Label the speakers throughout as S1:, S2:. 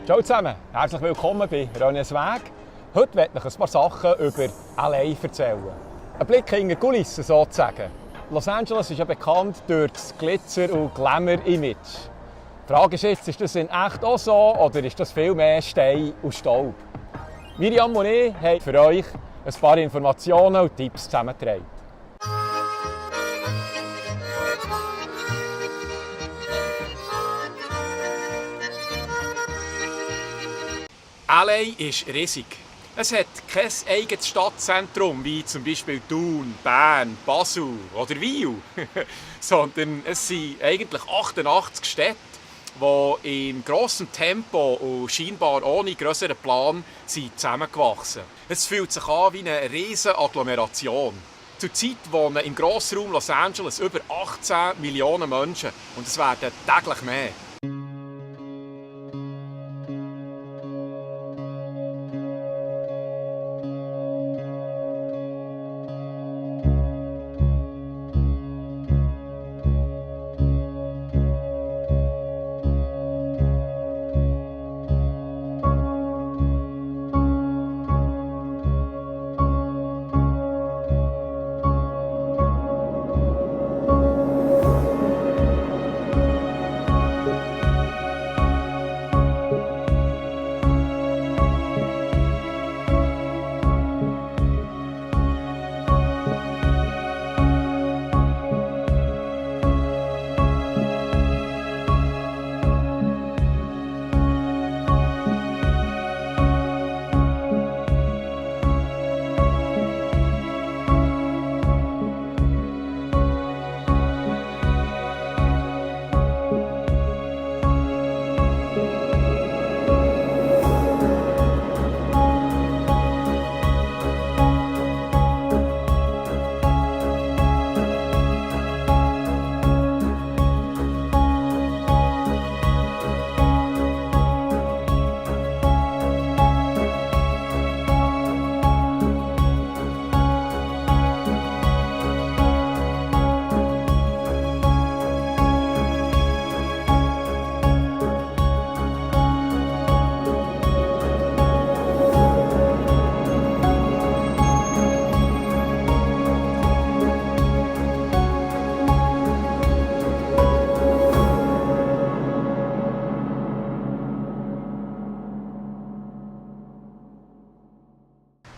S1: Ciao zusammen, herzlich willkommen bei René's Weg. Heute möchte ich ein paar Sachen über LA erzählen. Ein Blick hinter die Kulissen sozusagen. Los Angeles ist ja bekannt durch das Glitzer- und Glamour-Image. Die Frage ist jetzt, ist das in echt auch so oder ist das viel mehr Stein und Staub? Miriam und ich haben für euch ein paar Informationen und Tipps zusammengetragen. LA ist riesig. Es hat kein eigenes Stadtzentrum, wie zum Beispiel Thun, Bern, Basel oder Wiel, sondern es sind eigentlich 88 Städte, die in grossem Tempo und scheinbar ohne grösseren Plan sind zusammengewachsen. Es fühlt sich an wie eine riesige Agglomeration. Zurzeit wohnen im Grossraum Los Angeles über 18 Millionen Menschen und es werden täglich mehr.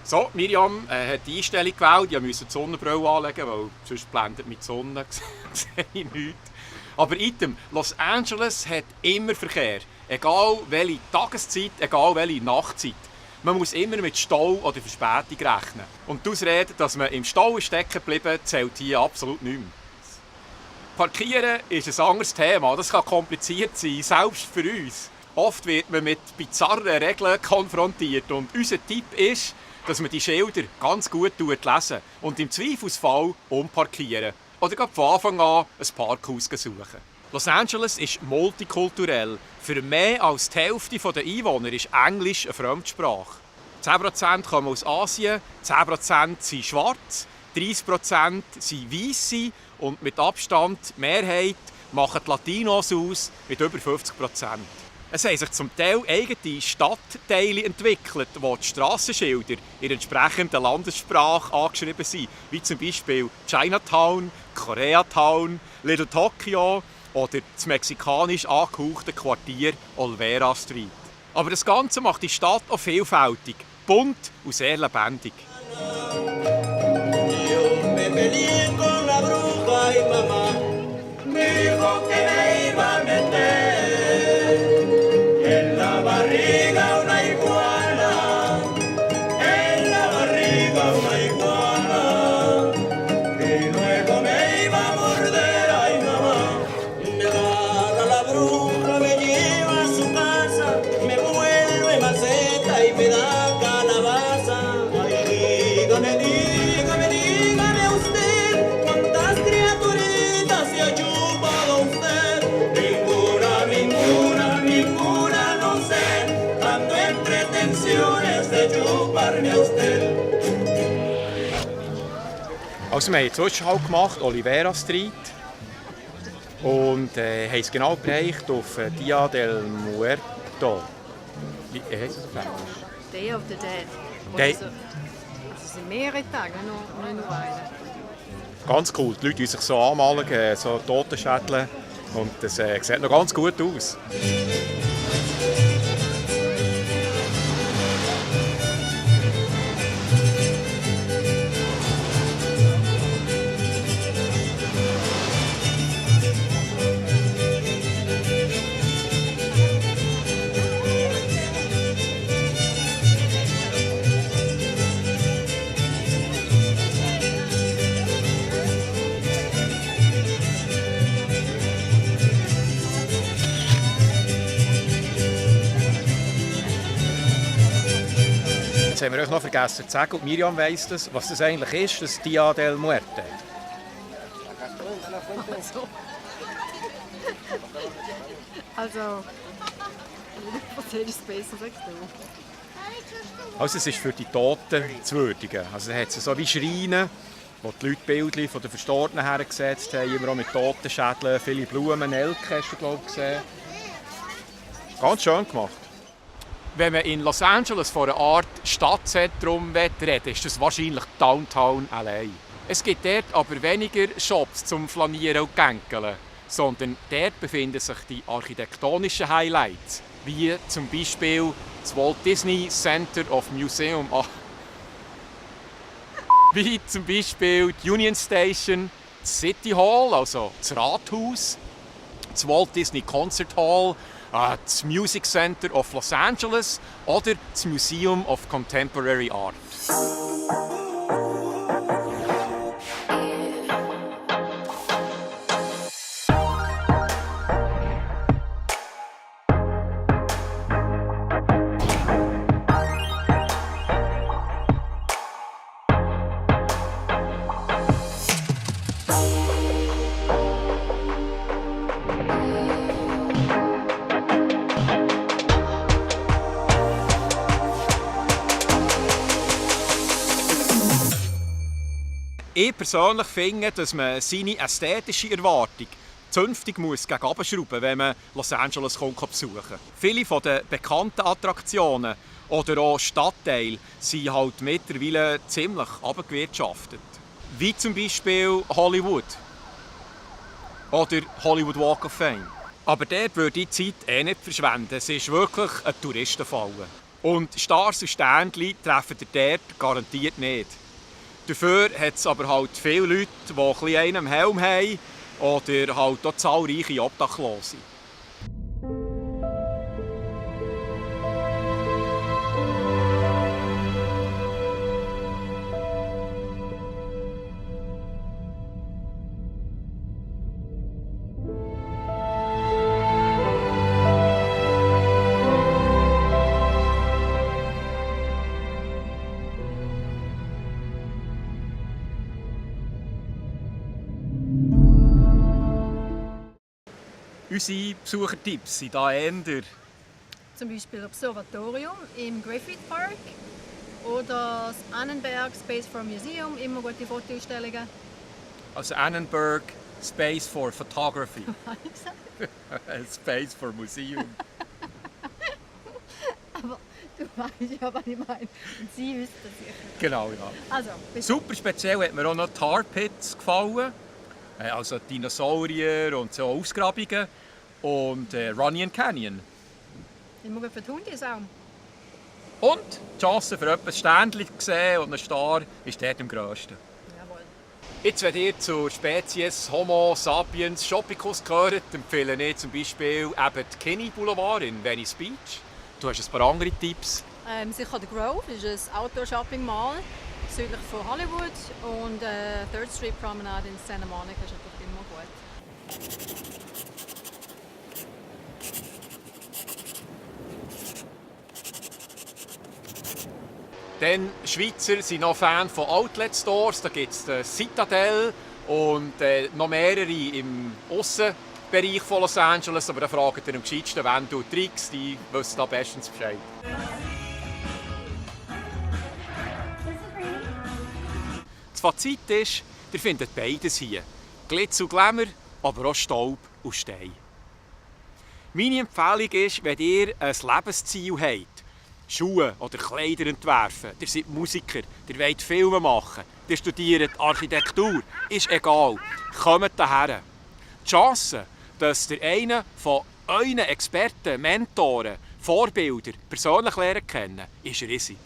S1: So, Miriam hat die Einstellung gewählt. Ich musste die Sonnenbrille anlegen, weil sonst blendet mich die Sonne, sehe ich nichts. Aber item, Los Angeles hat immer Verkehr. Egal welche Tageszeit, egal welche Nachtzeit. Man muss immer mit Stau oder Verspätung rechnen. Und die Ausrede, dass man im Stau stecken geblieben, zählt hier absolut nicht mehr. Parkieren ist ein anderes Thema. Das kann kompliziert sein, selbst für uns. Oft wird man mit bizarren Regeln konfrontiert. Und unser Tipp ist, dass man die Schilder ganz gut lesen und im Zweifelsfall umparkieren oder gerade von Anfang an ein Parkhaus suchen. Los Angeles ist multikulturell. Für mehr als die Hälfte der Einwohner ist Englisch eine Fremdsprache. 10% kommen aus Asien, 10% sind schwarz, 30% sind Weisse und mit Abstand die Mehrheit machen die Latinos aus mit über 50%. Es haben sich zum Teil eigene Stadtteile entwickelt, wo die Strassenschilder in der entsprechenden Landessprache angeschrieben sind, wie zum Beispiel Chinatown, Koreatown, Little Tokyo oder das mexikanisch angehauchte Quartier Olvera Street. Aber das Ganze macht die Stadt auch vielfältig, bunt und sehr lebendig. Also wir haben einen Zwischenhalt gemacht, Olvera Street, und haben es genau bereicht auf Dia del Muerto. Wie heisst es auf Englisch?
S2: Day of the Dead.
S1: Day-
S2: Es sind mehrere Tage, nicht nur einen.
S1: Ganz cool. Die Leute die sich so anmalen, so Totenschädel. Und das sieht noch ganz gut aus. Jetzt haben wir euch noch vergessen zu sagen, und Miriam weiss das, was das eigentlich ist, das Dia del Muerte.
S2: Also, ich erzähle es besser, sagst du.
S1: Also es ist für die Toten zu würdigen. Also es hat so wie Schreine, wo die Leute Bildchen von den Verstorbenen hergesetzt haben, immer auch mit Totenschädeln, viele Blumen, Nelken hast du glaube ich gesehen. Ganz schön gemacht. Wenn man in Los Angeles von einer Art Stadtzentrum reden ist das wahrscheinlich Downtown LA. Es gibt dort aber weniger Shops zum Flanieren und Gänkeln, sondern dort befinden sich die architektonischen Highlights, wie zum Beispiel das Walt Disney Center of Museum, wie zum Beispiel die Union Station, das City Hall, also das Rathaus, das Walt Disney Concert Hall, das Music Center of Los Angeles oder das Museum of Contemporary Art. Ich persönlich finde, dass man seine ästhetische Erwartung zünftig muss gegen oben schrauben, wenn man Los Angeles besuchen kann. Viele der bekannten Attraktionen oder auch Stadtteile sind halt mittlerweile ziemlich abgewirtschaftet. Wie zum Beispiel Hollywood oder Hollywood Walk of Fame. Aber dort würde ich die Zeit nicht verschwenden. Es ist wirklich ein Touristenfalle. Und Stars und Sternchen treffen ihr dort garantiert nicht. Dafür hat es aber halt viele Leute, die ein bisschen einen am Helm haben oder halt auch zahlreiche Obdachlose. Unsere Besuchertipps sind hier eher
S2: Zum Beispiel Observatorium im Griffith Park oder das Annenberg Space for Museum, immer gute Fotoausstellungen.
S1: also Annenberg Space for Photography,
S2: Was habe ich gesagt?
S1: Space for Museum.
S2: Aber du weißt ja, was ich meine. Und sie wüssten das sicher.
S1: Genau, ja.
S2: Also, bitte.
S1: Super speziell hat mir auch noch Tar Pits gefallen. Also Dinosaurier und so Ausgrabungen. Und Runyon Canyon.
S2: Immer gut für die Hunde auch.
S1: Und die Chance für etwas Sternchen zu sehen und einen Star ist dort am grössten.
S2: Jawohl.
S1: Jetzt, wenn ihr zur Spezies Homo sapiens Shoppicus gehört, empfehle ich zum Beispiel eben die Kinney Boulevard in Venice Beach. Du hast ein paar andere Tipps.
S2: Sicher der Grove ist ein Outdoor-Shopping-Mall südlich von Hollywood und Third Street Promenade in Santa Monica ist natürlich immer gut.
S1: Dann Schweizer sind noch Fan von Outlet Stores. Da gibt es den Citadel und noch mehrere im Aussenbereich von Los Angeles. Aber da fragt ihr am gescheitsten Wände und Tricks, die wissen da bestens Bescheid. Das Fazit ist, ihr findet beides hier. Glitz und Glamour, aber auch Staub und Stein. Meine Empfehlung ist, wenn ihr ein Lebensziel habt Schuhe oder Kleider entwerfen, ihr seid Musiker, ihr wollt Filme machen, ihr studiert Architektur, ist egal. Kommt daher. Die Chance, dass ihr einen von euren Experten, Mentoren, Vorbildern persönlich lernen kennen, ist riesig.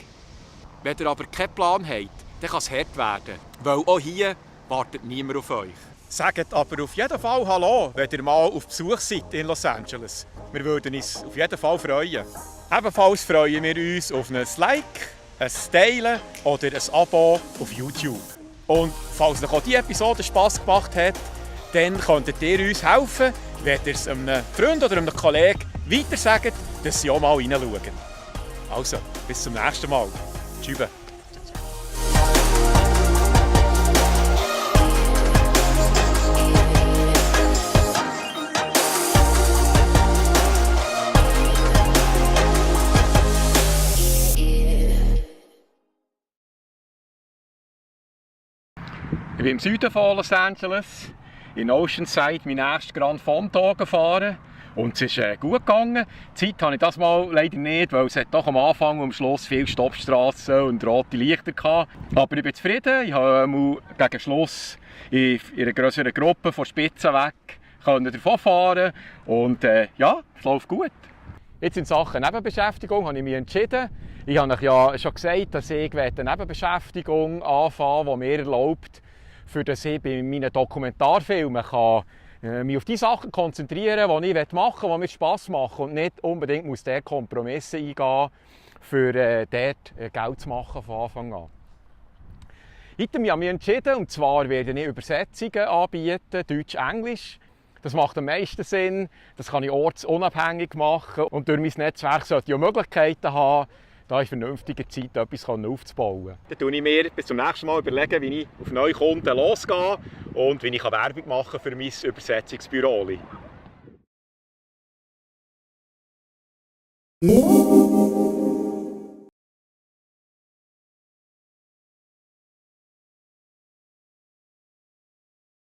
S1: Wenn ihr aber keinen Plan habt, dann kann es hart werden, weil auch hier wartet niemand auf euch. Sagt aber auf jeden Fall Hallo, wenn ihr mal auf Besuch seid in Los Angeles. Wir würden uns auf jeden Fall freuen. Ebenfalls freuen wir uns auf ein Like, ein Teilen oder ein Abo auf YouTube. Und falls euch auch diese Episode Spass gemacht hat, dann könntet ihr uns helfen, wenn ihr es einem Freund oder einem Kollegen weiter sagt, dass sie auch mal reinschauen. Also, bis zum nächsten Mal. Tschüss. Ich bin im Süden von Los Angeles, in Oceanside, meinen ersten Grand Fondo gefahren. Und es ist gut gegangen. Zeit habe ich das mal leider nicht, weil es hat doch am Anfang und am Schluss viele Stoppstraßen und rote Lichter hatte. Aber ich bin zufrieden. Ich habe gegen Schluss in einer größeren Gruppe von Spitzen weg davon fahren. Und ja, es läuft gut. Jetzt in Sachen Nebenbeschäftigung habe ich mich entschieden. Ich habe euch ja schon gesagt, dass ich eine Nebenbeschäftigung anfangen will, die mir erlaubt, für dass ich bei meinen Dokumentarfilmen mich auf die Sachen konzentrieren, die ich machen will, die mir Spass machen und nicht unbedingt muss der Kompromisse eingehen, für dort Geld zu machen von Anfang an. Heute habe ich mich entschieden, und zwar werde ich Übersetzungen anbieten, Deutsch-Englisch. Das macht am meisten Sinn, das kann ich ortsunabhängig machen und durch mein Netzwerk sollte ich auch Möglichkeiten haben, da in vernünftiger Zeit etwas aufzubauen. Dann überlege ich mir bis zum nächsten Mal, wie ich auf neue Kunden losgehe und wie ich Werbung machen kann für mein Übersetzungsbüro.